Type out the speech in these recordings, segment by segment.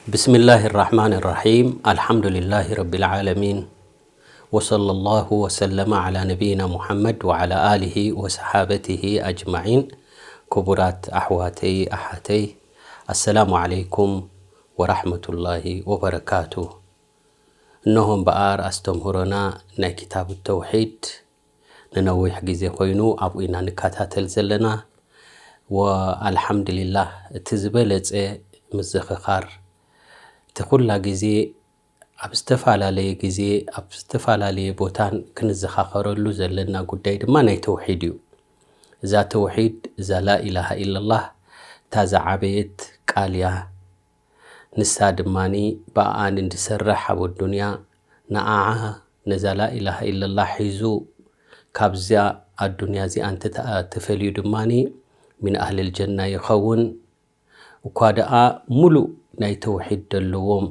بسم الله الرحمن الرحيم. الحمد لله رب العالمين. وصلى الله وسلم على نبينا محمد وعلى آله وصحابته أجمعين. ክቡራት ኣሕዋተይ ኣሓተይ፣ ኣሰላሙ ዓለይኩም ወራሕመቱላሂ ወበረካቱ። እነሆ እምበኣር ኣስተምህሮና ናይ ክታብ ተውሒድ ንነዊሕ ግዜ ኮይኑ ኣብኡ ኢና ንከታተል ዘለና። ወኣልሓምዱሊላህ፣ እቲ ዝበለጸ ምዝኽኻር እቲ ኩላ ግዜ ኣብ ዝተፈላለየ ግዜ ኣብ ዝተፈላለየ ቦታን ክንዘኻኸረሉ ዘለና ጉዳይ ድማ ናይ ተውሒድ እዩ። እዛ ተውሒድ፣ እዛ ላኢላሃ ኢለላህ፣ እታ ዝዓበየት ቃል እያ። ንሳ ድማኒ ብኣኣ ንድሰርሕ ኣብ ኣዱንያ ንዓዓ ነዛ ላኢላሃ ኢለላህ ሒዙ ካብዛ ኣዱንያ እዚኣ እንተ ተፈልዩ ድማኒ ምን ኣህልል ጀና ይኸውን። እኳ ደኣ ሙሉእ ናይ ተውሒድ ደለዎም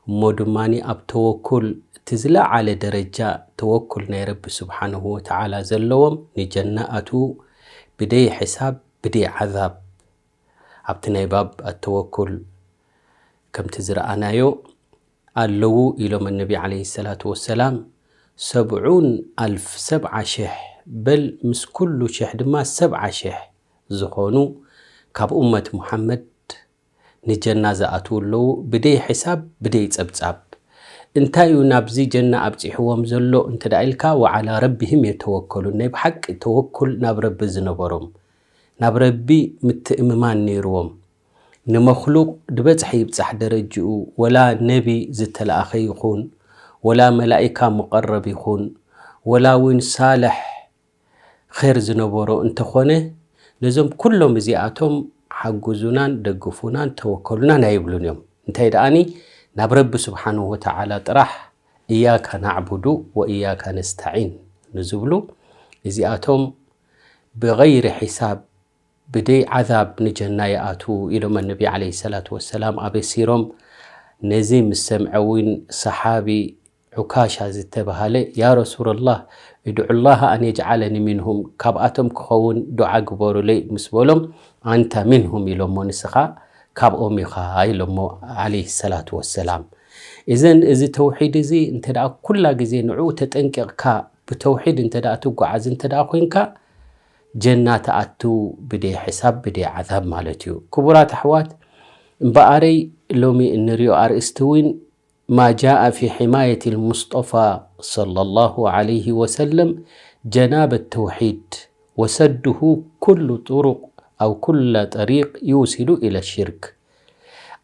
እሞ ድማኒ ኣብ ተወኩል እቲ ዝለዓለ ደረጃ ተወኩል ናይ ረቢ ስብሓንሁ ወተዓላ ዘለዎም ንጀና ኣትዉ ብደይ ሕሳብ ብደይ ዓዛብ። ኣብቲ ናይ ባብ ኣተወኩል ከምቲ ዝረኣናዮ ኣለዉ ኢሎም ኣነቢ ዓለይሂ ሰላቱ ወሰላም፣ ሰብዑን ኣልፍ፣ ሰብዓ ሽሕ፣ በል ምስ ኩሉ ሽሕ ድማ ሰብዓ ሽሕ ዝኾኑ ካብ ኡመት ሙሓመድ ንጀና ዝኣትዉ ኣለዉ ብደይ ሕሳብ ብደይ ጸብጻብ። እንታይ እዩ ናብዚ ጀና ኣብጺሕዎም ዘሎ እንተ ደኣ ኢልካ፣ ወዓላ ረቢህም የተወከሉን፣ ናይ ብሓቂ ተወኩል ናብ ረቢ ዝነበሮም፣ ናብ ረቢ ምትእምማን ነይርዎም። ንመኽሉቕ ድበጽሐ ይብጻሕ ደረጅኡ፣ ወላ ነቢ ዝተለኣኸ ይኹን፣ ወላ መላኢካ ሙቐረብ ይኹን፣ ወላ እውን ሳልሕ ኼር ዝነበሮ እንተኾነ፣ ነዞም ኩሎም እዚኣቶም ሓግዙናን ደግፉናን ተወከሉናን ኣይብሉን እዮም። እንታይ ደኣኒ፣ ናብ ረቢ ስብሓንሁ ወተዓላ ጥራሕ እያካ ናዕቡዱ ወእያካ ነስተዒን ንዝብሉ፣ እዚኣቶም ብገይሪ ሒሳብ ብደይ ዓዛብ ንጀና ይኣትዉ ኢሎም ኣነቢ ዓለይሂ ሰላቱ ወሰላም ኣበሲሮም። ነዚ ምስ ሰምዐ እውን ሰሓቢ ዑካሻ ዝተባሃለ፣ ያ ረሱለላህ፣ እድዑላህ ኣን የጅዓለኒ ሚንሁም፣ ካብኣቶም ክኸውን ዱዓ ግበሩለይ ምስ በሎም፣ ኣንታ ሚንሁም ኢሎሞ፣ ንስኻ ካብኦም ኢኻ ኢሎሞ ዓለይሂ ሰላቱ ወሰላም። እዘን እዚ ተውሒድ እዚ እንተ ደኣ ኩላ ግዜ ንዕኡ ተጠንቂቕካ ብተውሒድ እንተ ደኣ ትጓዓዝ እንተ ደኣ ኮይንካ፣ ጀና ትኣትው ብደይ ሕሳብ ብደይ ዓዛብ ማለት እዩ። ክቡራት ኣሕዋት፣ እምበኣረይ ሎሚ እንሪኦ ኣርእስቲ እውን ما جاء في حماية المصطفى صلى الله عليه وسلم جناب التوحيد وسده كل طرق أو كل طريق يوصل إلى الشرك.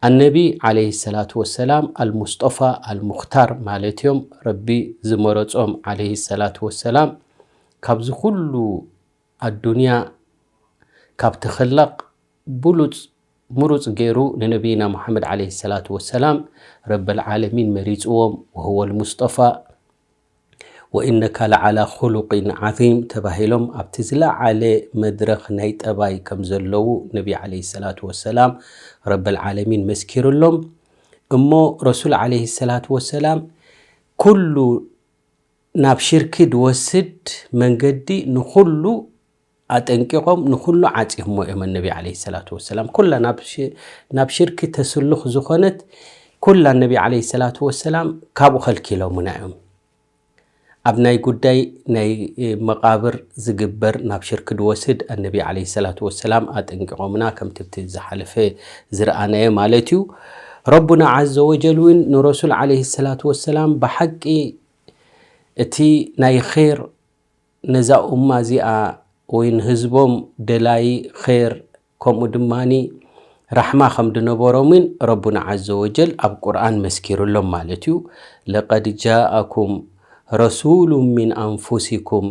ኣነቢ ዓለይሂ ሰላቱ ወሰላም ኣልሙስጠፋ ኣልሙኽታር ማለት እዮም። ረቢ ዝመረጾም ዓለይሂ ሰላቱ ወሰላም ካብዚ ኩሉ ኣዱንያ ካብ ትኽለቕ ብሉጽ ምሩጽ ገይሩ ንነቢይና ሙሓመድ ዓለይሂ ሰላቱ ወሰላም ረበል ዓለሚን መሪጽዎም። ወሁወ ልሙስጠፋ ወኢነካ ለዓላ ኹሉቂን ዓዚም ተባሂሎም ኣብቲ ዝለዓለ መድረኽ ናይ ጠባይ ከም ዘለዉ ነቢ ዓለይሂ ሰላቱ ወሰላም ረበል ዓለሚን መስኪሩሎም። እሞ ረሱል ዓለይሂ ሰላቱ ወሰላም ኩሉ ናብ ሽርኪ ድወስድ መንገዲ ንኹሉ ኣጠንቂቖም፣ ንኹሉ ዓጺህሞ እዮም። ኣነቢ ዓለይሂ ሰላቱ ወሰላም ኩላ ናብ ሽ-፣ ናብ ሽርኪ ተስልኽ ዝኾነት ኩላ ኣነቢ ዓለይሂ ሰላቱ ወሰላም ካብኡ ከልኪሎምና እዮም። ኣብ ናይ ጉዳይ ናይ፣ እ፣ መቓብር ዝግበር ናብ ሽርኪ ድወስድ ኣነቢ ዓለይሂ ሰላቱ ወሰላም ኣጠንቂቖምና፣ ከምቲ ኣብቲ ዝሓለፈ ዝረኣናዮ ማለት እዩ። ረቡና ዓዘ ወጀል እውን ንረሱል ዓለይሂ ሰላቱ ወሰላም ብሓቂ እቲ ናይ ኼር ነዛ ኡማ እዚኣ ወይ ንህዝቦም ደላይ ኼር ከምኡ ድማኒ ራሕማ ከም ድነበሮምን ረቡና ዓዘ ወጀል ኣብ ቁርኣን መስኪሩሎም ማለት እዩ። ለቀድ ጃኣኩም ረሱሉ ሚን ኣንፉሲኩም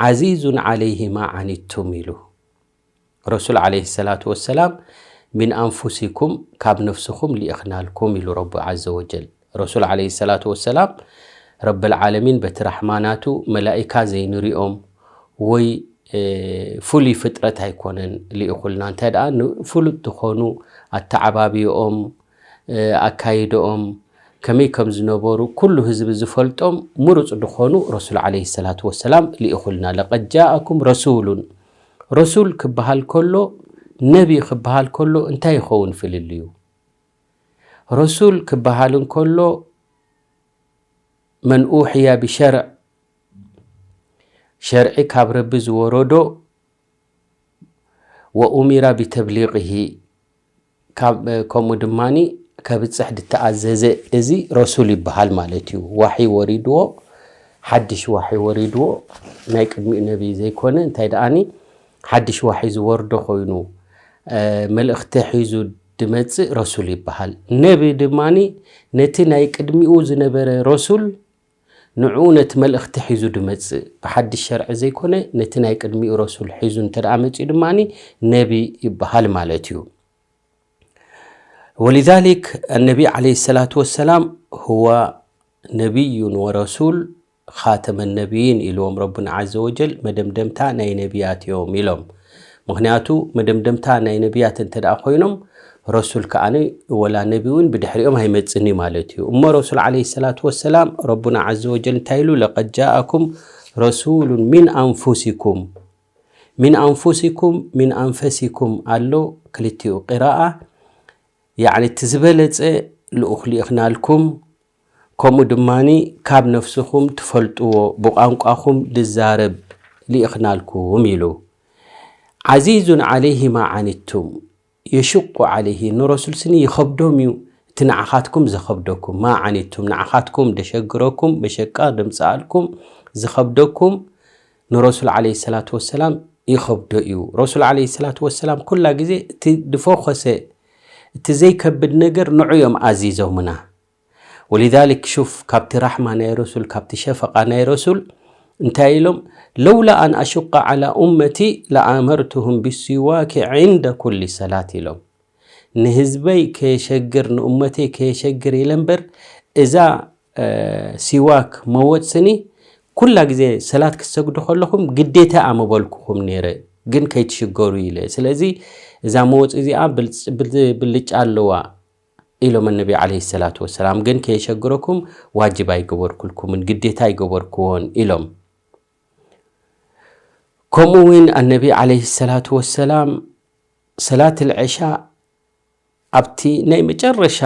ዓዚዙን ዓለይሂ ማ ዓኒቱም ኢሉ። ረሱል ዓለይሂ ሰላቱ ወሰላም ሚን ኣንፉሲኩም ካብ ነፍስኹም ልኢኽናልኩም ኢሉ ረቡ ዓዘ ወጀል። ረሱል ዓለይሂ ሰላቱ ወሰላም ረብል ዓለሚን በቲ ራሕማ ናቱ መላኢካ ዘይንሪኦም ወይ፣ እ፣ ፍሉይ ፍጥረት ኣይኮነን ልኢኹልና። እንታይ ደኣ ንፍሉጥ ዝኾኑ ኣተዓባብዮኦም፣ እ፣ ኣካይደኦም ከመይ ከም ዝነበሩ ኩሉ ህዝቢ ዝፈልጦም ምሩጽ ዝኾኑ ረሱል ዓለይሂ ሰላቱ ወሰላም ልኢኹልና። ለቀድ ጃኣኩም ረሱሉን፣ ረሱል ክበሃል ከሎ፣ ነቢ ክበሃል ከሎ እንታይ ይኸውን ፍልልዩ? ረሱል ክበሃል እንከሎ መን ኡሕያ ብሸርዕ፣ ሸርዒ ካብ ረቢ ዝወረዶ፣ ወኡሚራ ብተብሊቕሂ፣ ካብ ከምኡ ድማ ከብፅሕ ዝተኣዘዘ፣ እዚ ረሱል ይበሃል ማለት እዩ። ዋሒ ወሪድዎ፣ ሓድሽ ዋሒ ወሪድዎ፣ ናይ ቅድሚኡ ነቢይ ዘይኮነ፣ እንታይ ደኣኒ ሓድሽ ዋሒ ዝወርዶ ኮይኑ፣ መልእኽቲ ሒዙ ድመጽእ ረሱል ይበሃል። ነቢ ድማ ነቲ ናይ ቅድሚኡ ዝነበረ ረሱል፣ ንዕኡ ነቲ መልእኽቲ ሒዙ ድመጽእ፣ ብሓድሽ ሸርዒ ዘይኮነ፣ ነቲ ናይ ቅድሚኡ ረሱል ሒዙ እንተ ደኣ መጺኡ ድማ ነቢ ይበሃል ማለት እዩ። ولذلك النبي عليه الصلاة والسلام هو نبي ورسول خاتم النبيين ኢልዎም ረቡና ዓዘ ወጀል። መደምደምታ ናይ ነቢያት እዮም ኢሎም። ምኽንያቱ መደምደምታ ናይ ነቢያት እንተ ደኣ ኮይኖም፣ ረሱል ከኣ ወላ ነቢ እውን ብድሕሪኦም ኣይመጽእን እዩ ማለት እዩ። እሞ ረሱል ዓለይሂ ሰላቱ ወሰላም ረቡና ዓዘ ወጀል እንታይ ኢሉ? ለቀድ ጃኣኩም ረሱሉን ሚን ኣንፉሲኩም። ሚን ኣንፉሲኩም፣ ሚን ኣንፈሲኩም ኣሎ፣ ክልቲኡ ቂራኣ። ያዕኒ እቲ ዝበለጸ ልኡኽ ልኢኽናልኩም፣ ከምኡ ድማ ካብ ነፍስኹም ትፈልጥዎ፣ ብቋንቋኹም ዝዛረብ ልኢኽናልኩም ኢሉ። ዓዚዙን ዓለይሂ ማ ዓኒቱም፣ የሽቁ ዓለይሂ፣ ንረሱል ስኒ ይኸብዶም እዩ እቲ ንዓኻትኩም ዘኸብደኩም። ማ ዓኒቱም፣ ንዓኻትኩም ደሸግረኩም፣ መሸቃ ደምጽኣልኩም፣ ዝኸብደኩም ንረሱል ዓለይሂ ሰላቱ ወሰላም ይኸብዶ እዩ። ረሱል ዓለይሂ ሰላቱ ወሰላም ኩላ ግዜ እቲ ድፎኸሰ፣ እቲ ዘይከብድ ነገር ንዑ እዮም ኣዚዞምና። ወሊዛሊክ ሹፍ፣ ካብቲ ራሕማ ናይ ረሱል፣ ካብቲ ሸፈቃ ናይ ረሱል እንታይ ኢሎም? ለውላ ኣን ኣሹቃ ዓላ ኡመቲ ለኣመርቱሁም ብሲዋኪ ዕንደ ኩሊ ሰላት ኢሎም። ንህዝበይ ከየሸግር፣ ንኡመተይ ከየሸግር ኢለ እምበር፣ እዛ፣ እ፣ ሲዋክ መወጽኒ ኩላ ግዜ ሰላት ክትሰግዱ ከለኹም ግዴታ እያ ምበልኩኹም ነይረ፣ ግን ከይትሽገሩ ኢለ። ስለዚ እዛ መወጽ እዚኣ ብልጭ-፣ ብል-፣ ብልጫ ኣለዋ ኢሎም ነቢ ዓለይሂ ሰላቱ ወሰላም። ግን ከየሸግረኩም ዋጅብ ኣይገበርኩልኩምን፣ ግዴታ ኣይገበርኩዎን ኢሎም። ከምኡ እውን ኣነቢ ዓለይሂ ሰላቱ ወሰላም ሰላት ልዕሻ ኣብቲ ናይ መጨረሻ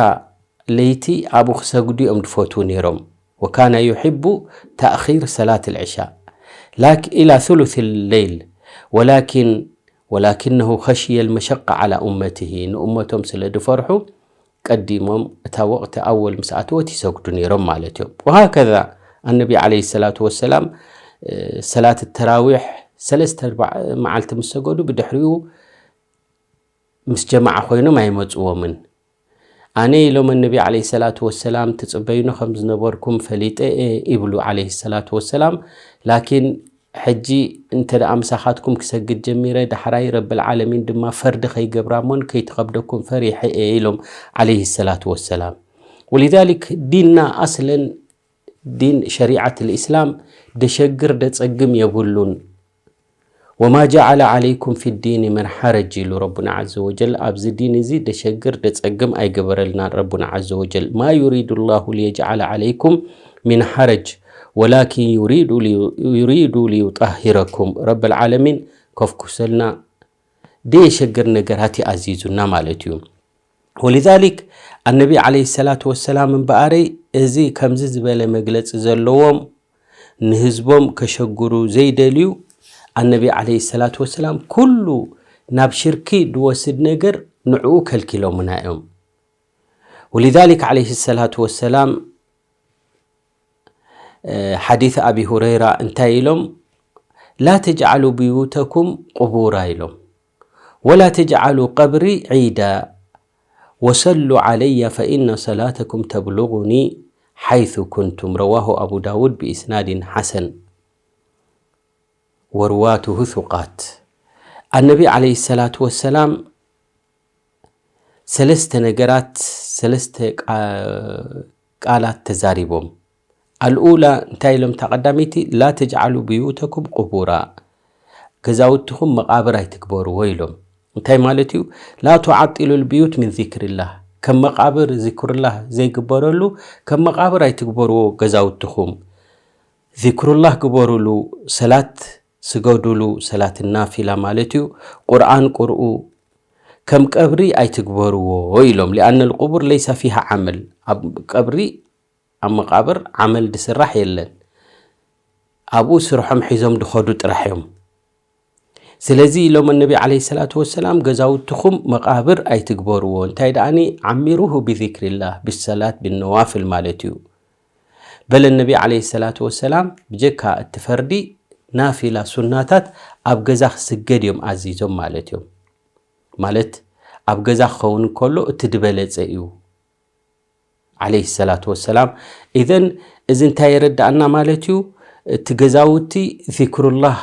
ለይቲ ኣብኡ ክሰግዱ እዮም ዝፈትዉ ነይሮም። ወካነ ዩሕቡ ተእኺር ሰላት ልዕሻ ላክ-፣ ኢላ ثلث الليل ወላኪን፣ ወላኪነሁ ኸሽየ ልመሸቃ ዓላ ኡመትሂ፣ ንኡመቶም ስለ ዝፈርሑ ቀዲሞም እታ ወቕቲ ኣወል ምስ ኣተወት ይሰግዱ ነይሮም ማለት እዮም። ወሃከዛ ኣነቢ ዓለይሂ ሰላቱ ወሰላም፣ እ፣ ሰላት ተራዊሕ ሰለስተ ኣርባዕ መዓልቲ ምስ ሰገዱ ብድሕሪኡ ምስ ጀማዓ ኮይኖም ኣይመጽዎምን። ኣነ ኢሎም ኣነቢ ዓለይሂ ሰላቱ ወሰላም ትጽበዩኒ ከም ዝነበርኩም ፈሊጠ እየ ይብሉ ዓለይሂ ሰላቱ ወሰላም። ላኪን ሕጂ እንተ ደኣ ምሳኻትኩም ክሰግድ ጀሚረ፣ ዳሕራይ ረብል ዓለሚን ድማ ፈርዲ ከይገብራ እሞን ከይትኸብደኩም ፈሪሐ እየ ኢሎም ዓለይሂ ሰላቱ ወሰላም። ወሊዛሊክ ዲንና ኣስለን ዲን ሸሪዓት ልእስላም ደሸግር ደጸግም የብሉን። ወማ ጀዓለ ዓለይኩም ፊ ዲኒ ምን ሓረጅ ኢሉ ረቡና ዓዘ ወጀል። ኣብዚ ዲን እዚ ደሸግር ደጸግም ኣይገበረልናን ረቡና ዓዘ ወጀል። ማ ዩሪዱ ላሁ ሊየጅዓለ ዓለይኩም ምን ሓረጅ ወላኪን ዩሪዱ ሊ-፣ ዩሪዱ ሊዩጣሂረኩም። ረብል ዓለሚን ከፍኩሰልና ደየሸግር ነገራት እዩ ኣዚዙና ማለት እዩ። ወሊዛሊክ ኣነቢ ዓለይሂ ሰላቱ ወሰላም እምበኣረይ እዚ ከምዚ ዝበለ መግለጺ ዘለዎም ንህዝቦም ከሸግሩ ዘይደልዩ ኣነቢ ዓለይሂ ሰላቱ ወሰላም ኩሉ ናብ ሽርኪ ድወስድ ነገር ንዕኡ ከልኪሎምና እዮም። ወሊዛሊክ ዓለይሂ ሰላቱ ወሰላም፣ እ፣ ሓዲስ ኣቢ ሁረይራ እንታይ ኢሎም? ላ ተጅዓሉ ብዩተኩም ቁቡራ ኢሎም። ወላ ተጅዓሉ ቀብሪ ዒዳ ወሰሉ ዓለየ ፈኢነ ሰላተኩም ተብሉጉኒ ሓይሱ ኩንቱም። ረዋሁ ኣቡ ዳውድ ብኢስናድን ሓሰን። ወርዋቱሁ ሱቃት። ኣነቢ ዓለይሂ ሰላቱ ወሰላም ሰለስተ ነገራት፣ ሰለስተ ቃ-፣ ቃላት ተዛሪቦም። ኣልኡላ እንታይ ኢሎም? እታ ቀዳመይቲ፣ ላ ተጅዓሉ ብዩተኩም ቁቡራ፣ ገዛውትኹም መቓብር ኣይትግበርዎ ኢሎም። እንታይ ማለት እዩ? ላ ቱዓጢሉ ልብዩት ምን ዚክሪላህ፣ ከም መቓብር ዚክሩላህ ዘይግበረሉ፣ ከም መቓብር ኣይትግበርዎ ገዛውትኹም። ዚክሩላህ ግበሩሉ፣ ሰላት ስገዱሉ፣ ሰላት ናፊላ ማለት እዩ። ቁርኣን ቅርኡ፣ ከም ቀብሪ ኣይትግበርዎ ኢሎም። ሊኣነ ልቁቡር ለይሳ ፊሃ ዓመል፣ ኣብ ቀብሪ ኣብ መቃብር ዓመል ድስራሕ የለን። ኣብኡ ስርሖም ሒዞም ድኸዱ ጥራሕ እዮም። ስለዚ ኢሎም ነቢ ዓለይሂ ሰላቱ ወሰላም፣ ገዛውትኹም መቃብር ኣይትግበርዎ። እንታይ ደኣኒ፣ ዓሚሩሁ ብዚክሪላህ ብሰላት ብነዋፍል ማለት እዩ። በለ ነቢ ዓለይሂ ሰላቱ ወሰላም፣ ብጀካ እቲ ፈርዲ ናፊላ ሱናታት ኣብ ገዛ ክስገድ እዮም ኣዚዞም ማለት እዮም። ማለት ኣብ ገዛ ክኸውን ከሎ እቲ ድበለጸ እዩ። ዓለይሂ ሰላቱ ወሰላም። ኢዘን እዚ እንታይ የረዳእና ማለት እዩ? እቲ ገዛውቲ ዚክሩላህ፣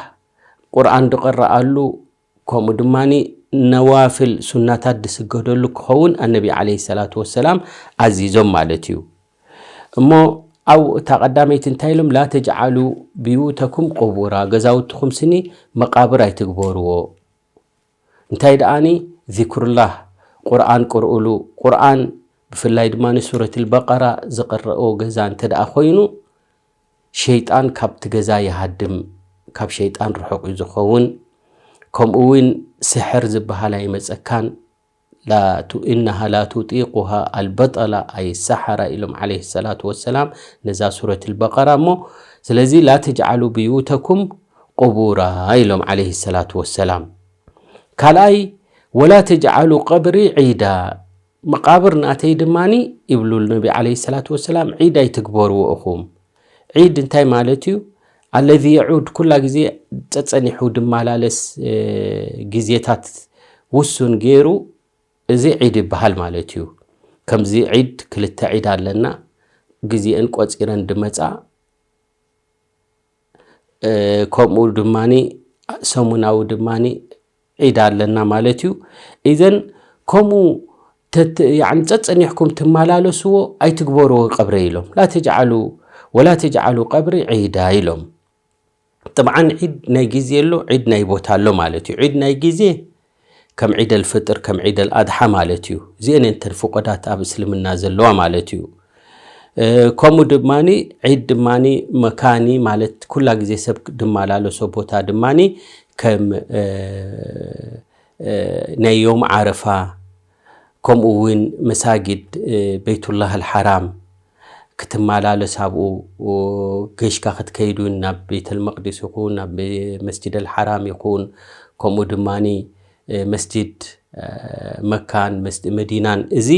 ቁርኣን ድቐረኣሉ፣ ከምኡ ድማ ነዋፍል ሱናታት ድስገደሉ ክኸውን ኣነቢ ዓለይሂ ሰላቱ ወሰላም ኣዚዞም ማለት እዩ። እሞ ኣብ እታ ቀዳመይቲ እንታይ ኢሎም? ላ ተጅዓሉ ብዩተኩም ቁቡራ፣ ገዛውትኹም ስኒ መቃብር ኣይትግበርዎ። እንታይ ደኣኒ? ዚክሩላህ፣ ቁርኣን ቅርኡሉ። ቁርኣን ብፍላይ ድማ ሱረት ልበቀራ ዝቕረኦ ገዛ እንተ ደኣ ኮይኑ፣ ሸይጣን ካብቲ ገዛ ይሃድም፣ ካብ ሸይጣን ርሑቕ እዩ ዝኸውን። ከምኡ እውን ስሕር ዝበሃል ኣይመጸካን። ላ ቱ-፣ ኢነሃ ላ ቱጢቁሃ ኣልበጠላ ኣይ ሰሓራ ኢሎም ዓለይሂ ሰላቱ ወሰላም ነዛ ሱረት ልበቀራ። እሞ ስለዚ ላ ተጅዓሉ ብዩተኩም ቁቡራ ኢሎም ዓለይሂ ሰላቱ ወሰላም። ካልኣይ፣ ወላ ተጅዓሉ ቀብሪ ዒዳ፣ መቃብር ናተይ ድማኒ ይብሉ ነቢ ዓለይሂ ሰላቱ ወሰላም፣ ዒድ ኣይትግበርዎ ኢኹም። ዒድ እንታይ ማለት እዩ? ኣለዚ የዑድ፣ ኩላ ግዜ ጸጸኒሑ ድመላለስ፣ እ፣ ግዜታት ውሱን ገይሩ፣ እዚ ዒድ ይበሃል ማለት እዩ። ከምዚ ዒድ፣ ክልተ ዒድ ኣለና፣ ግዜአን ቆጺረን ድመጻ፣ እ፣ ከምኡ ድማኒ ሰሙናዊ ድማኒ ዒድ ኣለና ማለት እዩ። ኢዘን ከምኡ ተት-፣ ያዕኒ ጸጸኒሕኩም ትመላለስዎ ኣይትግበርዎ ቀብረይ ኢሎም። ላ ተጅዓሉ ወላ ተጅዓሉ ቀብሪ ዒዳ ኢሎም። ጥብዓን ዒድ ናይ ግዜ ኣሎ፣ ዒድ ናይ ቦታ ኣሎ ማለት እዩ። ዒድ ናይ ግዜ ከም ዒድ ኣልፍጥር፣ ከም ዒድ ኣልኣድሓ ማለት እዩ። እዚአን እየን እተን ፍቆዳት ኣብ እስልምና ዘለዋ ማለት እዩ። እ፣ ከምኡ ድማኒ ዒድ ድማኒ መካኒ ማለት ኩላ ግዜ ሰብ ድመላለሶ ቦታ ድማኒ ከም፣ እ፣ እ፣ ናይ ዮም ዓረፋ፣ ከምኡ እውን መሳጊድ፣ እ፣ ቤቱላህ ኣልሓራም ክትመላለስ ኣብኡ፣ እ፣ ገሽካ ክትከይድ እውን ናብ ቤተል መቅዲስ ይኹን ናብ ቤ-፣ መስጂድ ኣልሓራም ይኹን፣ ከምኡ ድማኒ፣ እ፣ መስጂድ፣ እ፣ መካን መስጂድ መዲናን፣ እዚ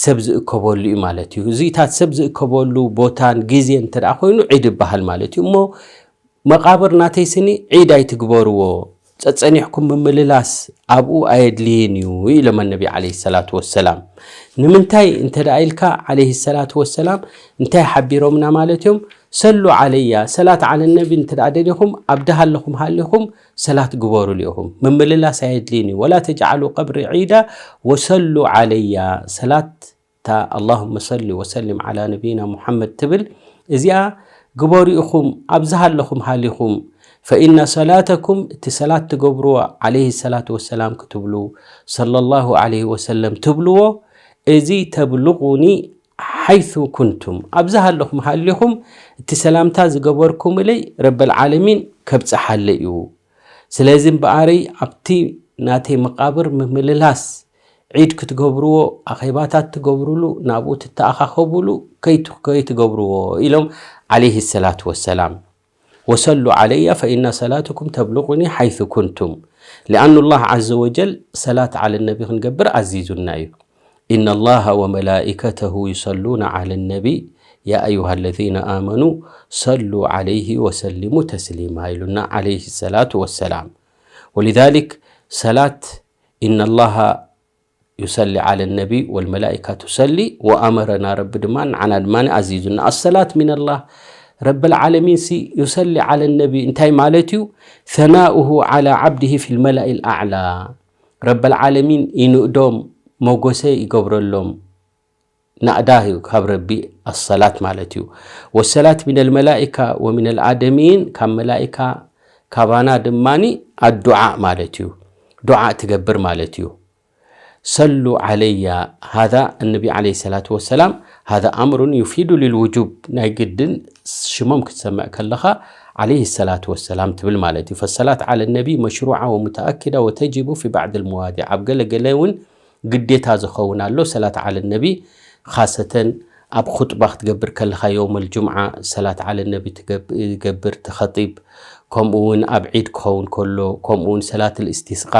ሰብ ዝእከበሉ እዩ ማለት እዩ። እዚታት ሰብ ዝእከበሉ ቦታን ግዜን እንተ ደኣ ኮይኑ ዒድ ይበሃል ማለት እዩ። እሞ መቃብር ናተይ ስኒ ዒድ ኣይትግበርዎ፣ ጸጸኒሕኩም ምምልላስ ኣብኡ ኣየድልይን እዩ ኢሎም ኣነቢ ዓለይሂ ሰላቱ ወሰላም። ንምንታይ እንተ ደኣ ኢልካ፣ ዓለይሂ ሰላቱ ወሰላም እንታይ ሓቢሮምና ማለት እዮም? ሰሉ ዓለያ፣ ሰላት ዓለ ነቢ እንተ ደኣ ደሊኹም፣ ኣብ ደሃለኹም ሃሊኹም ሰላት ግበሩሉ ኢኹም። ምምልላስ ኣየድልይን እዩ። ወላ ተጅዓሉ ቀብሪ ዒዳ ወሰሉ ዓለያ፣ ሰላት እታ ኣላሁመ ሰሊ ወሰሊም ዓላ ነቢይና ሙሓመድ ትብል፣ እዚኣ ግበሩ ኢኹም ኣብ ዝሃለኹም ሃሊኹም። ፈኢነ ሰላተኩም፣ እቲ ሰላት ትገብርዎ፣ ዓለይሂ ሰላቱ ወሰላም ክትብሉ፣ ሰለላሁ ዓለይሂ ወሰለም ትብልዎ፣ እዚ ተብልቑኒ ሓይሱ ኩንቱም፣ ኣብ ዝሃለኹም ሃሊኹም እቲ ሰላምታ ዝገበርኩምለይ ረበል ዓለሚን ከብጽሓለይ እዩ። ስለዚ እምበኣረይ ኣብቲ ናተይ መቃብር ምምልላስ፣ ዒድ ክትገብርዎ፣ ኣኼባታት ትገብሩሉ፣ ናብኡ ትተኣኻኸቡሉ ከይት-፣ ከይትገብርዎ ኢሎም ዓለይሂ ሰላቱ ወሰላም። ወሰሉ ዓለያ ፈኢነ ሰላትኩም ተብልቑኒ ሓይሱ ኩንቱም። ሊኣኑ ላህ ዓዘ ወጀል ሰላት ዓለ ነቢ ክንገብር ኣዚዙና እዩ። ኢነ ላሃ ወመላኢከተሁ ዩሰሉነ ዓለ ነቢ ያ ኣዩሃ ለዚነ ኣመኑ ሰሉ ዓለይሂ ወሰሊሙ ተስሊማ ኢሉና ዓለይሂ ሰላቱ ወሰላም። ወሊዛሊክ ሰላት ኢነ ላሃ ዩሰሊ ዓለ ነቢ ወልመላኢካ ቱሰሊ ወኣመረና፣ ረቢ ድማ ንዓና ድማ ኣዚዙና። ኣሰላት ሚነላህ፣ ረበል ዓለሚን ሲ ዩሰሊ ዓለ ነቢ እንታይ ማለት እዩ? ሰናኡሁ ዓላ ዓብዲሂ ፊል መላኢል ኣዕላ፣ ረበል ዓለሚን ይንእዶም፣ ሞጎሰ ይገብረሎም። ናእዳ እዩ ካብ ረቢ ኣሰላት ማለት እዩ። ወሰላት ሚነል መላኢካ ወሚነል ኣደሚን፣ ካብ መላኢካ ካባና ድማኒ ኣዱዓ ማለት እዩ። ዱዓ ትገብር ማለት እዩ። ሰሉ ዓለያ፣ ሃዛ እነቢ ዓለይሂ ሰላቱ ወሰላም፣ ሃዛ ኣምሩን ዩፊዱ ሊልውጁብ፣ ናይ ግድን ሽሞም ክትሰምዕ ከለኻ عليه الصلاة والسلام ትብል ማለት እዩ። فالصلاة على النبي مشروعة ومتأكدة وتجب في بعض المواضع ኣብ ገለ ገለ እውን ግዴታ ዝኸውን ኣሎ ሰላት ዓለ ነቢ ኻሰተን ኣብ ኹጥባ ክትገብር ከለኻ የውመል ጁምዓ ሰላት ዓለ ነቢ ትገብር እቲ ኸጢብ ከምኡ እውን ኣብ ዒድ ክኸውን ከሎ ከምኡ እውን ሰላት ልእስቲስቃ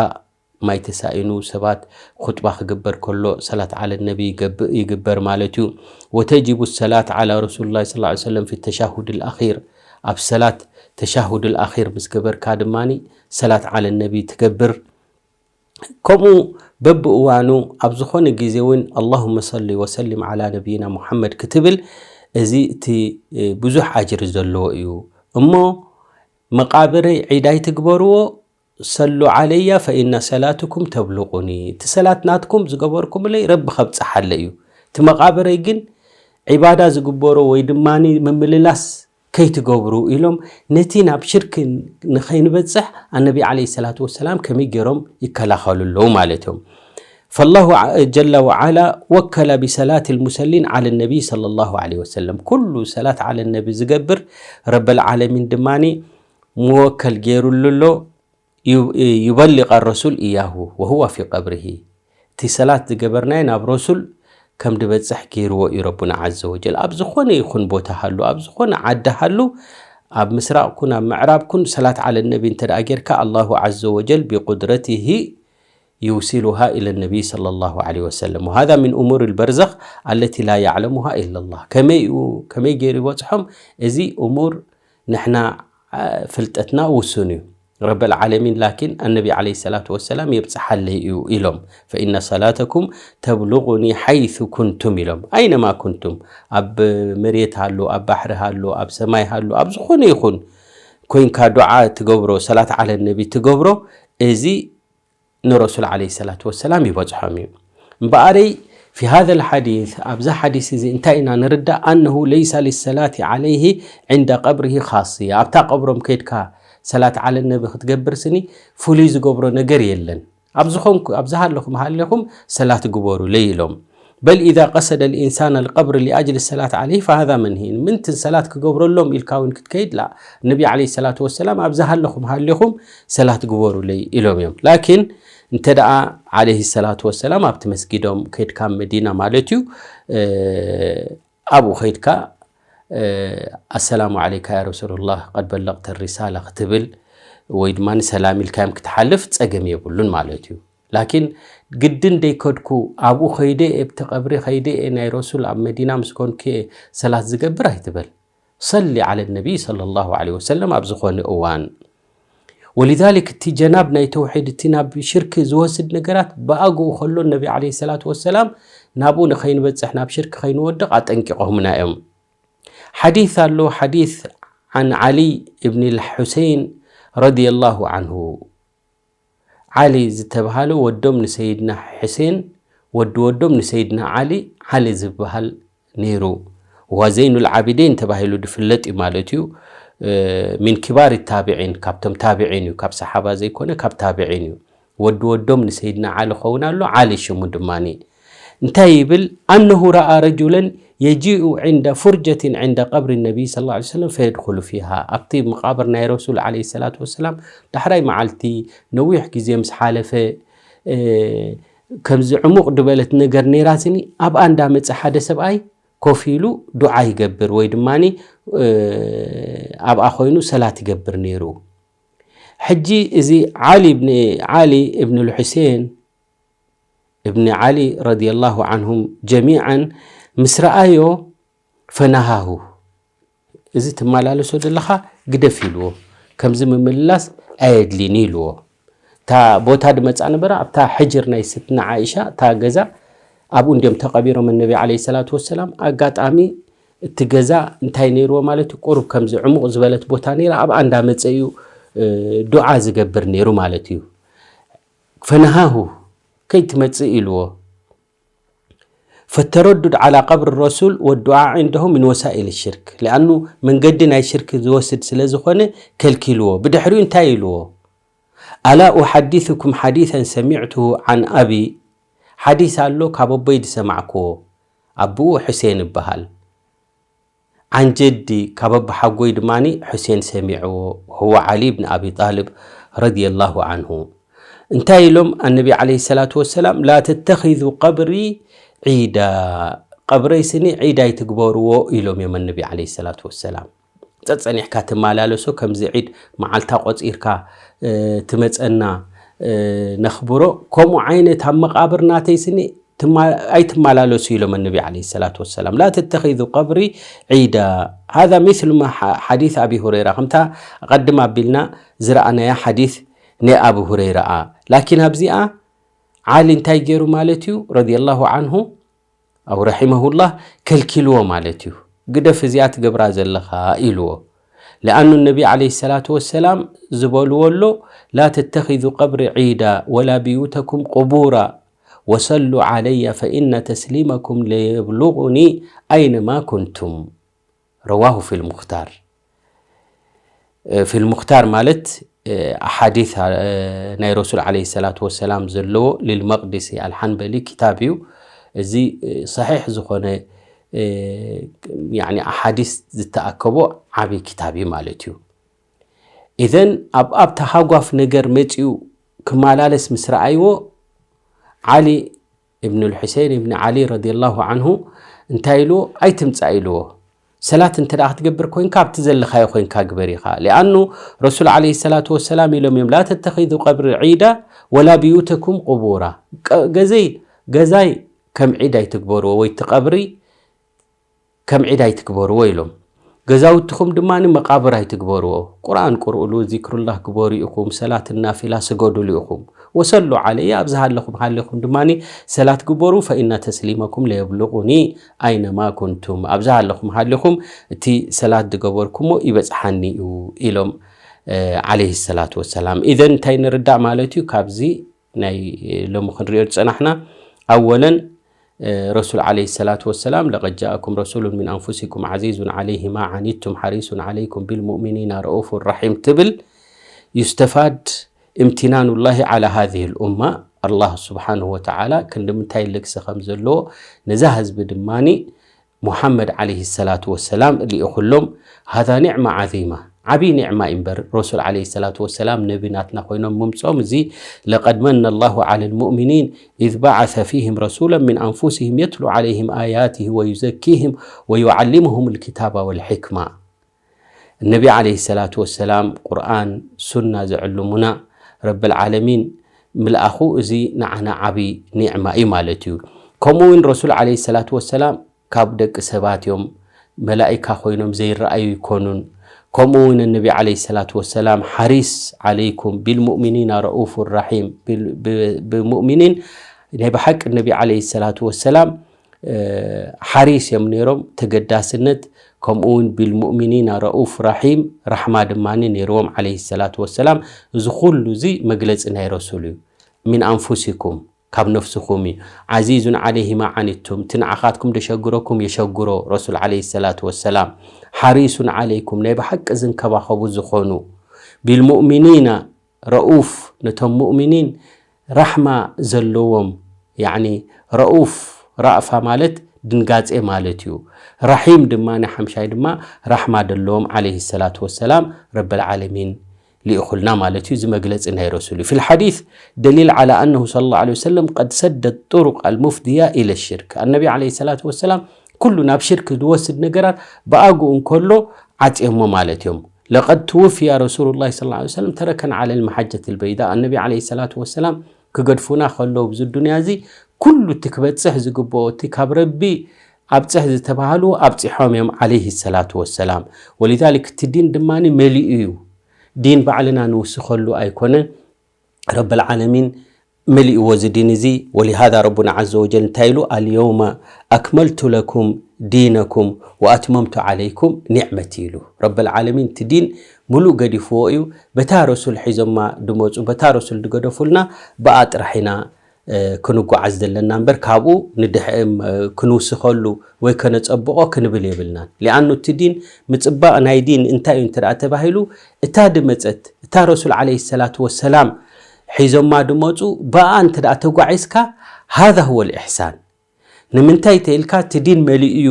ማይ ተሳኢኑ ሰባት ኹጥባ ክግበር ከሎ ሰላት ዓለ ነቢ ይገብር ማለት እዩ። وتجب الصلاة على رسول الله صلى الله عليه وسلم في التشهد الأخير ኣብ ሰላት ተሻሁድ الأخير ምስ ገበርካ ድማ ሰላት ዓለ ነቢ ትገብር። ከምኡ በብእዋኑ ኣብ ዝኾነ ግዜ እውን اللهم صل وسلم على نبينا محمد ክትብል እዚ እቲ ብዙሕ ኣጅሪ ዘለዎ እዩ። እሞ መቓብረይ ዒድ ኣይትግበርዎ ሰሉ ዓለያ ፈኢነ ሰላትኩም ተብልቁኒ እቲ ሰላት ናትኩም ዝገበርኩምለይ ረቢ ከብፅሓለ እዩ። እቲ መቓብረይ ግን ዒባዳ ዝግበሮ ወይ ድማ ምምልላስ ከይትገብሩ ኢሎም ነቲ ናብ ሽርክ ንኸይንበፅሕ ኣነቢ ዓለይሂ ሰላቱ ወሰላም ከመይ ገይሮም ይከላኸሉ ኣለዉ ማለት እዮም። فالله جل وعلا وكل بصلاة المصلين على النبي صلى الله عليه وسلم ኩሉ ሰላት ዓለ ነቢ ዝገብር ረበል ዓለሚን ድማ መወከል ገይሩሉ ኣሎ يبلغ الرسول إياه وهو في قبره እቲ ሰላት ዝገበርናዮ ናብ ረሱል ከም ድበፅሕ ገይርዎ እዩ ረቡና ዓዘ ወጀል። ኣብ ዝኾነ ይኹን ቦታ ሃሉ ኣብ ዝኾነ ዓዲ ሃሉ ኣብ ምስራቕ ኩን ኣብ ምዕራብ ኩን ሰላት ዓለ ነቢ እንተ ደኣ ጌርካ ኣላሁ ዓዘ ወጀል ብቁድረትሂ يوصلها إلى النبي صلى الله عليه وسلم وهذا من أمور البرزخ التي لا يعلمها إلا الله ከመይ እዩ ከመይ ገይሩ ይበፅሖም እዚ እሙር ንሕና ፍልጠትና ውሱን እዩ። ረበል ዓለሚን ላኪን ኣነቢ ዓለይሂ ሰላቱ ወሰላም የብፅሓለይ እዩ ኢሎም ፈኢነ ሰላተኩም ተብሉቁኒ ሓይሱ ኩንቱም ኢሎም ኣይነማ ኩንቱም ኣብ መሬት ሃሉ ኣብ ባሕሪ ሃሉ ኣብ ሰማይ ሃሉ ኣብ ዝኾነ ይኹን ኮይንካ ዱዓ ትገብሮ ሰላት ዓለ ነቢ ትገብሮ እዚ ንረሱል ዓለይሂ ሰላቱ ወሰላም ይበፅሖም እዩ። እምበኣረይ في هذا الحديث ኣብዚ ሓዲስ እዚ እንታይ ኢና ንርዳእ ኣነሁ ለይሳ ሊሰላቲ ዓለይሂ ዕንደ ቀብርሂ ካስያ ኣብታ ቀብሮም ከይድካ ሰላት ዓለ ነቢ ክትገብር ስኒ ፍሉይ ዝገብሮ ነገር የለን። ኣብ ዝኾንኩ ኣብ ዝሃለኹም ሃሊኹም ሰላት ግበሩለይ ኢሎም። بل إذا قصد الإنسان القبر لأجل الصلاة عليه فهذا منهي ምንትን ሰላት ክገብረሎም ኢልካ እውን ክትከይድ ላ ነቢ ዓለይሂ ሰላቱ ወሰላም ኣብ ዝሃለኹም ሃሊኹም ሰላት ግበሩለይ ኢሎም እዮም። ላኪን እንተ ደኣ ዓለይሂ ሰላቱ ወሰላም ኣብቲ መስጊዶም ከይድካ መዲና ማለት እዩ ኣብኡ ከይድካ ኣሰላሙ ዓለይካ ያ ረሱሉላህ ቀድ በለቕተ ሪሳላ ክትብል ወይ ድማ ሰላም ኢልካዮም ክትሓልፍ ጸገም የብሉን ማለት እዩ። ላኪን ግድን ደይከድኩ ኣብኡ ከይደ እየ ብቲ ቀብሪ ከይደ እየ ናይ ረሱል ኣብ መዲና ምስ ኮንኩ እየ ሰላት ዝገብር ኣይትበል። ሰሊ ዓለ ነቢይ ሰለላሁ ዓለይሂ ወሰለም ኣብ ዝኾነ እዋን ወሊዛሊክ እቲ ጀናብ ናይ ተውሒድ እቲ ናብ ሽርክ ዝወስድ ነገራት ብኣግኡ ከሎ ነቢ ዓለይሂ ሰላቱ ወሰላም ናብኡ ንኸይንበፅሕ ናብ ሽርክ ከይንወድቕ ኣጠንቂቖምና እዮም። ሓዲስ ኣሎ ሓዲስ ዓን ዓሊ እብኒ ልሑሴን ረዲየላሁ ዓንሁ ዓሊ ዝተብሃሉ ወዶም ንሰይድና ሕሴን ወዲ ወዶም ንሰይድና ዓሊ ዓሊ ዝበሃል ነይሩ። ወዘይኑል ዓቢዴን ተባሂሉ ድፍለጥ እዩ ማለት እዩ። ሚን ኪባር ታቢዒን ካብቶም ታቢዒን እዩ፣ ካብ ሰሓባ ዘይኮነ ካብ ታቢዒን እዩ። ወዲ ወዶም ንሰይድና ዓሊ ኸውን ኣሎ፣ ዓሊ ሽሙ ድማ እንታይ ይብል? ኣነሁ ረኣ ረጁለን የጂኡ ዕንደ ፉርጀትን ዕንደ ቀብሪ ነቢይ ስ ላ ሰለም ፈየድኹሉ ፊሃ ኣብቲ መቃብር ናይ ረሱል ዓለይሂ ሰላቱ ወሰላም ዳሕራይ መዓልቲ ነዊሕ ግዜ ምስ ሓለፈ ከምዚ ዕሙቕ ድበለት ነገር ነይራትኒ ኣብኣ እንዳመፀ ሓደ ሰብኣይ ኮፍ ኢሉ ዱዓ ይገብር ወይ ድማ ኣብኣ ኮይኑ ሰላት ይገብር ነይሩ። ሕጂ እዚ ዓሊ እብኒ ዓሊ እብኒ ልሑሴን እብኒ ዓሊ ረዲየላሁ ዓንሁም ጀሚዓን ምስ ረኣዮ ፈነሃሁ እዚ ትመላለሶ ዘለኻ ግደፍ ኢልዎ። ከምዚ ምምልላስ ኣየድሊን ኢልዎ። እታ ቦታ ድመፃ ነበረ ኣብታ ሕጅር ናይ ስትና ዓኢሻ እታ ገዛ ኣብኡ እንዲዮም ተቐቢሮም ነቢ ዓለይሂ ሰላቱ ወሰላም። ኣጋጣሚ እቲ ገዛ እንታይ ነይርዎ ማለት እዩ ቁሩብ ከምዚ ዕሙቕ ዝበለት ቦታ ነይራ ኣብኣ እንዳመፀ እዩ ዱዓ ዝገብር ነይሩ ማለት እዩ። ፈነሃሁ ከይትመፅእ ኢልዎ። ፈተረዱድ ዓላ ቀብሪ ረሱል ወዱዓ ዕንደሁ ምን ወሳኢል ሽርክ ሊኣኑ መንገዲ ናይ ሽርክ ዝወስድ ስለ ዝኾነ ከልኪልዎ። ብድሕሪኡ እንታይ ኢልዎ? ኣላ ኡሓዲሱኩም ሓዲሰን ሰሚዕቱሁ ዓን ኣቢ ሓዲስ ኣሎ ካብ ኣቦይ ዝሰማዕክዎ ኣቦኡ ሕሴን ይበሃል። ዓን ጀዲ ካብ ኣቦሓጎይ ድማ ሑሴን ሰሚዕዎ፣ هو علي بن أبي طالب رضي الله عنه። እንታይ ኢሎም ኣነቢ ዓለይሂ ሰላቱ ወሰላም? لا تتخذوا قبري عيدا፣ ቀብረይ ስኒ ዒድ ኣይትግበርዎ ኢሎም እዮም ኣነቢ ዓለይሂ ሰላቱ ወሰላም። ጸጸኒሕካ ትመላለሶ፣ ከምዚ ዒድ መዓልታ ቆጺርካ ትመጸና ነኽብሮ፣ ከምኡ ዓይነት ኣብ መቓብር ናተይ ስኒ ኣይትመላለሱ ኢሎም ኣነቢ ዓለይሂ ሰላቱ ወሰላም። لا تتخذوا قبري عيدا، هذا مثل ما حديث أبي هريرة، ከምታ ኣቐድም ኣቢልና ዝረኣናያ ሓዲስ ናይ ኣቡ ሁረይራኣ። ላኪን ኣብዚኣ ዓሊ እንታይ ገይሩ ማለት እዩ፣ ረዲየላሁ ዓንሁ ኣው ረሒመሁላህ፣ ከልኪልዎ ማለት እዩ። ግደፍ እዚኣ ትገብራ ዘለኻ ኢልዎ። ለኣኑ ነቢ ዓለይሂ ሰላቱ ወሰላም ዝበልዎ ኣሎ፣ لا تتخذوا قبري عيدا ولا بيوتكم قبورا وصلوا علي فإن تسليمكم ليبلغني أينما كنتم. رواه في المختار. ፊል ሙኽታር ማለት ኣሓዲት ናይ ረሱል ዓለይሂ ሰላቱ ወሰላም ዘለዎ ሊልመቅዲሲ ኣልሓንበሊ ክታብ እዩ። እዚ ሰሒሕ ዝኾነ ኣሓዲስ ዝተኣከቦ ዓብዪ ክታብ እዩ ማለት እዩ። ኢዘን ኣብ ኣብ ተሃጓፍ ነገር መፂኡ ክመላለስ ምስ ረኣይዎ ዓሊ እብኑል ሑሴን እብኒ ዓሊ ረዲየላሁ ዓንሁ እንታይ ኢልዎ? ኣይትምጻእ ኢልዎ። ሰላት እንተ ደኣ ክትገብር ኮይንካ ኣብቲ ዘለኻዮ ኮይንካ ግበር ኢኻ። ሊኣኑ ረሱል ዓለይሂ ሰላቱ ወሰላም ኢሎም እዮም ላ ተተኺዙ ቀብሪ ዒዳ ወላ ብዩተኩም ቁቡራ። ገዘይ ገዛይ ከም ዒድ ኣይትግበርዎ ወይ እቲ ቀብሪ ከም ዒድ ኣይትግበርዎ ኢሎም። ገዛውትኹም ድማ መቓብር ኣይትግበርዎ። ቁርኣን ቅርኡሉ፣ ዚክሩላህ ግበሩ ኢኹም፣ ሰላት ናፊላ ስገዱሉ ኢኹም። ወሰሉ ዓለየ፣ ኣብ ዝሃለኹም ሃሊኹም ድማ ሰላት ግበሩ። ፈኢነ ተስሊመኩም ለየብልቑኒ ኣይነማ ኩንቱም፣ ኣብ ዝሃለኹም ሃሊኹም እቲ ሰላት ዝገበርኩሞ ይበጽሓኒ እዩ ኢሎም ዓለይሂ ሰላቱ ወሰላም። ኢዘን እንታይ ንርዳእ ማለት እዩ ካብዚ ናይ ሎሚ ክንሪኦ ዝጸናሕና? ኣወለን ረሱል ዓለይሂ ሰላቱ ወሰላም ለቀድ ጃእኩም ረሱሉን ሚን ኣንፉሲኩም ዓዚዙን ዓለይሂ ማ ዓኒቱም ሓሪሱን ዓለይኩም ቢልሙእሚኒና ረኡፉን ራሒም ትብል። ዩስተፋድ እምቲናኑላሂ ዓላ ሃዚሂል ኡማ፣ ኣላህ ስብሓንሁ ወተዓላ ክንዲ ምንታይ ልግሲ ከም ዘለዎ ነዛ ህዝቢ ድማኒ ሙሓመድ ዓለይሂ ሰላቱ ወሰላም ልኢኹሎም። ሃዛ ኒዕማ ዓዚማ፣ ዓብዪ ኒዕማ እዩ እምበር ረሱል ዓለይሂ ሰላቱ ወሰላም ነቢ ናትና ኮይኖም ምምፅኦም እዚ። ለቀድ መነ ላሁ ዓለ ልሙእሚኒን ኢዝ በዓሰ ፊህም ረሱለን ሚን ኣንፉሲህም የትሉ ዓለይህም ኣያትህ ወዩዘኪህም ወዩዓሊሙሁም ልኪታባ ወልሕክማ። ነቢ ዓለይሂ ሰላቱ ወሰላም ቁርኣን ሱና ዘዕልሙና ረብል ዓለሚን ምልኣኹ እዚ ንዓና ዓብዪ ኒዕማ እዩ ማለት እዩ። ከምኡ እውን ረሱል ዓለይሂ ሰላቱ ወሰላም ካብ ደቂ ሰባት እዮም፣ መላኢካ ኮይኖም ዘይረኣዩ ኣይኮኑን። ከምኡ እውን ነቢ ዓለይሂ ሰላቱ ወሰላም ሓሪስ ዓለይኩም ቢልሙእሚኒና ረኡፉ ራሒም፣ ብሙእሚኒን ናይ ብሓቂ ነቢ ዓለይሂ ሰላቱ ወሰላም ሓሪስ እዮም ነይሮም፣ ተገዳስነት፣ ከምኡ እውን ቢልሙእሚኒና ረኡፍ ራሒም፣ ራሕማ ድማ ነይርዎም ዓለይሂ ሰላቱ ወሰላም። እዚ ኩሉ እዚ መግለፂ ናይ ረሱል እዩ። ሚን ኣንፉሲኩም፣ ካብ ነፍስኹም እዩ። ዓዚዙን ዓለይሂ ማ ዓኒቱም፣ እቲ ንዓኻትኩም ደሸግረኩም የሸግሮ ረሱል ዓለይሂ ሰላቱ ወሰላም። ሓሪሱን ዓለይኩም፣ ናይ ብሓቂ ዝንከባኸቡ ዝኾኑ፣ ቢልሙእሚኒና ረኡፍ፣ ነቶም ሙእሚኒን ራሕማ ዘለዎም፣ ያዕኒ ረኡፍ፣ ራእፋ ማለት ድንጋጼ ማለት እዩ። ራሒም ድማ ናይ ሓምሻይ ድማ ራሕማ ደለዎም ዓለይሂ ሰላቱ ወሰላም ረበል ዓለሚን ልኢኹልና ማለት እዩ። እዚ መግለጺ ናይ ረሱል እዩ። ፊል ሓዲስ ደሊል ዓላ ኣነሁ ሰለላሁ ዓለይሂ ወሰለም ቀድ ሰደ ጡሩቅ ኣልሙፍድያ ኢለ ሽርክ። ኣነቢ ዓለይሂ ሰላቱ ወሰላም ኩሉ ናብ ሽርክ ዝወስድ ነገራት ብኣግኡ እንከሎ ዓጽዮሞ ማለት እዮም። ለቀድ ትውፍያ ረሱሉላሂ ሰለላሁ ዓለይሂ ወሰለም ተረከና ዓለል መሓጀቲል በይዳ። ኣነቢ ዓለይሂ ሰላቱ ወሰላም ክገድፉና ከለዉ ኣብዚ ዱንያ እዚ ኩሉ እቲ ክበጽሕ ዝግብኦ እቲ ካብ ረቢ ኣብጽሕ ዝተባህሉ ኣብጺሖም እዮም ዓለይሂ ሰላቱ ወሰላም። ወሊዛሊክ እቲ ዲን ድማ መሊኡ እዩ። ዲን ባዕልና ንውስኸሉ ኣይኮነን። ረብል ዓለሚን መሊእዎ እዚ ዲን እዚ። ወሊሃዛ ረቡና ዓዘ ወጀል እንታይ ኢሉ? ኣልየውመ ኣክመልቱ ለኩም ዲነኩም ወኣትመምቱ ዓለይኩም ኒዕመቲ ኢሉ። ረብል ዓለሚን እቲ ዲን ሙሉእ ገዲፍዎ እዩ። በታ ረሱል ሒዞማ ድመፁ፣ በታ ረሱል ድገደፉልና ብኣ ጥራሕ ኢና ክንጓዓዝ ዘለና እምበር ካብኡ ክንውስኸሉ ወይ ከነፀብቖ ክንብል የብልናን። ሊኣኑ እቲ ዲን ምፅባቕ ናይ ዲን እንታይ እዩ እንተ ደኣ ተባሂሉ እታ ድመፀት እታ ረሱል ዓለይሂ ሰላቱ ወሰላም ሒዞማ ድመፁ ብኣ እንተ ደኣ ተጓዒዝካ ሃዛ ሁወ ልኢሕሳን። ንምንታይ ተኢልካ እቲ ዲን መሊኡ እዩ።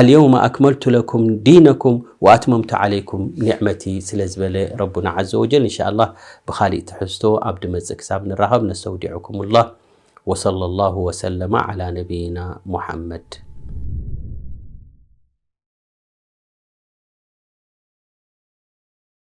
اليوم أكملت لكم دينكم وأتممت عليكم نعمتي ስለ ዝበለ ረቡና عز وجل። إن شاء الله ብኻሊእ ትሕዝቶ ኣብ ድመጽእ ክሳብ ንራኸብ ነስተውዲዕኩም الله وصلى الله وسلم على نبينا محمد.